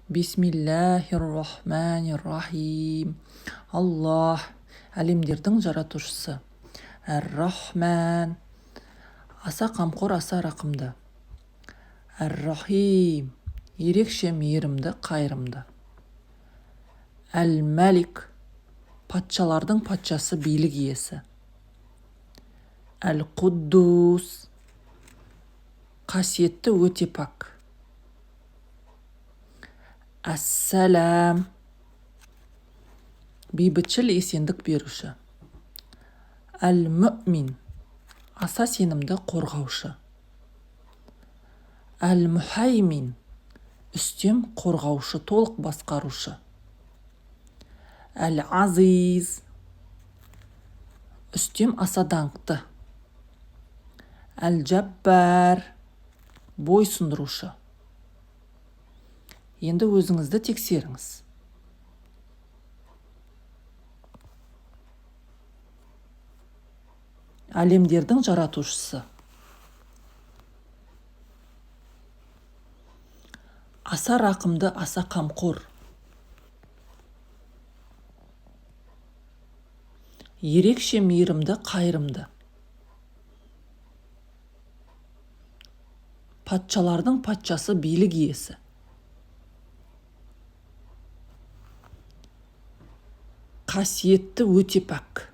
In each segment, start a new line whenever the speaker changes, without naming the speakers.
Бисмиллахир-рахманир-рахим. Аллах, әлемдердің жаратушысы. Әр-Рахман, аса қамқор, аса рақымды. Әр-Рахим, ерекше мейірімді, қайырымды. Әл-Мәлик, патшалардың патшасы, билік иесі. Әл-Құддус, қасиетті, өте пәк. Әссәләм, бейбітшіл, есендік беруші. Әл-Мүмин, аса сенімді, қорғаушы. Әл-Мүхаймин, үстем, қорғаушы, толық басқарушы. Әл-Азиз, үстем, аса даңқты. Әл-Жаббар, бойсұндырушы. Енді өзіңізді тексеріңіз. Әлемдердің жаратушысы. Аса рақымды, аса қамқор. Ерекше мейірімді, қайырымды. Патшалардың патшасы, билік иесі. Қасиетті, өте пәк.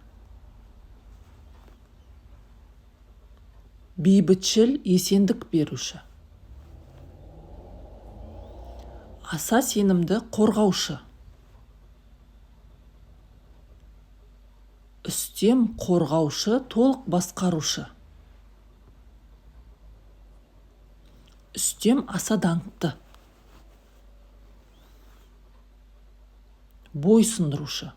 Бейбітшіл, есендік беруші. Аса сенімді, қорғаушы. Үстем, қорғаушы, толық басқарушы. Үстем, аса даңқты. Бойсұндырушы.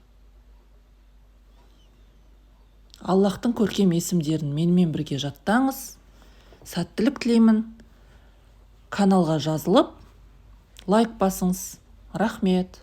Аллахтың көркем есімдерін менімен бірге жаттаңыз. Сәттілік тілеймін. Каналға жазылып, лайк басыңыз. Рахмет.